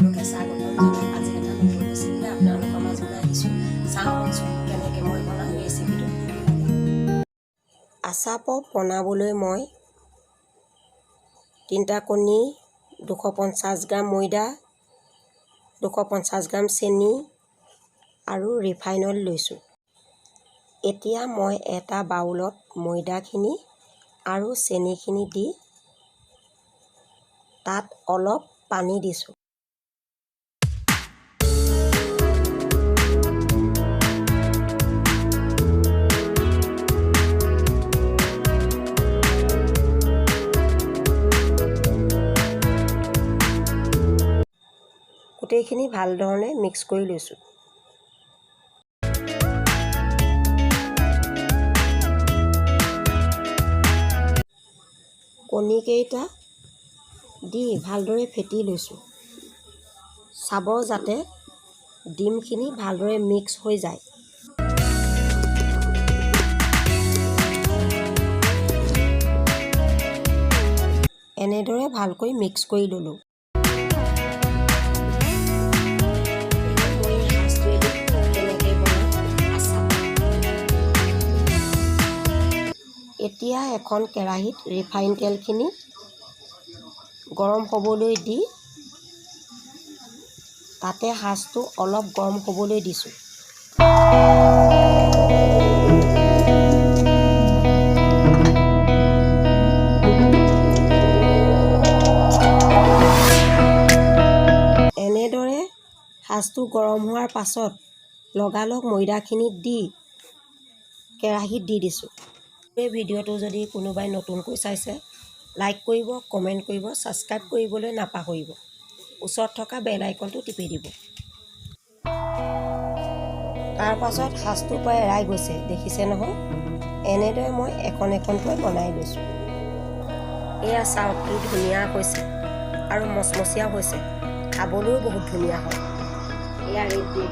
সকলোকে স্বাগতম জনাই আজি এটা নতুন ৰেচিপি আপোনালোকৰ মাজলৈ আহিছোঁ। চাওঁচোন কেনেকৈ মই বনাওঁ ৰেচিপিটো। আচাৰ পপ বনাবলৈ মই 3টা কণী, 250 গ্ৰাম ময়দা, 250 গ্ৰাম চেনি আৰু ৰিফাইন অইল লৈছোঁ। এতিয়া মই এটা বাউলত ময়দাখিনি আৰু চেনিখিনি দি তাত অলপ পানী দিছোঁ। গোটেইখিনি ভালধৰণে মিক্স কৰি লৈছোঁ। কণীকেইটা দি ভালদৰে ফেটি লৈছোঁ। চাব যাতে ডিমখিনি ভালদৰে মিক্স হৈ যায়। এনেদৰে ভালকৈ মিক্স কৰি ল'লোঁ। মই সাজটোৱেদি কেনেকৈ বনাওঁ আচাৰ। এতিয়া এখন কেৰাহীত ৰিফাইন তেলখিনি গৰম হ'বলৈ দি তাতে সাজটো অলপ গৰম হ'বলৈ দিছোঁ। এনেদৰে সাজটো গৰম হোৱাৰ পাছত লগালগ ময়দাখিনি দি কেৰাহীত দি দিছোঁ। এই ভিডিঅ'টো যদি কোনোবাই নতুনকৈ চাইছে, লাইক কৰিব, কমেণ্ট কৰিব, ছাবস্ক্ৰাইব কৰিবলৈ নাপাহৰিব। ওচৰত থকা বেল আইকনটো টিপি দিব। তাৰ পাছত সাজটোৰ পৰা এৰাই গৈছে, দেখিছে নহয়? এনেদৰে মই এখন এখনকৈ বনাই লৈছোঁ। এয়া চাওক, কি ধুনীয়া হৈছে আৰু মচমচীয়াও হৈছে। খাবলৈও বহুত ধুনীয়া হয়। এয়া ৰেডি।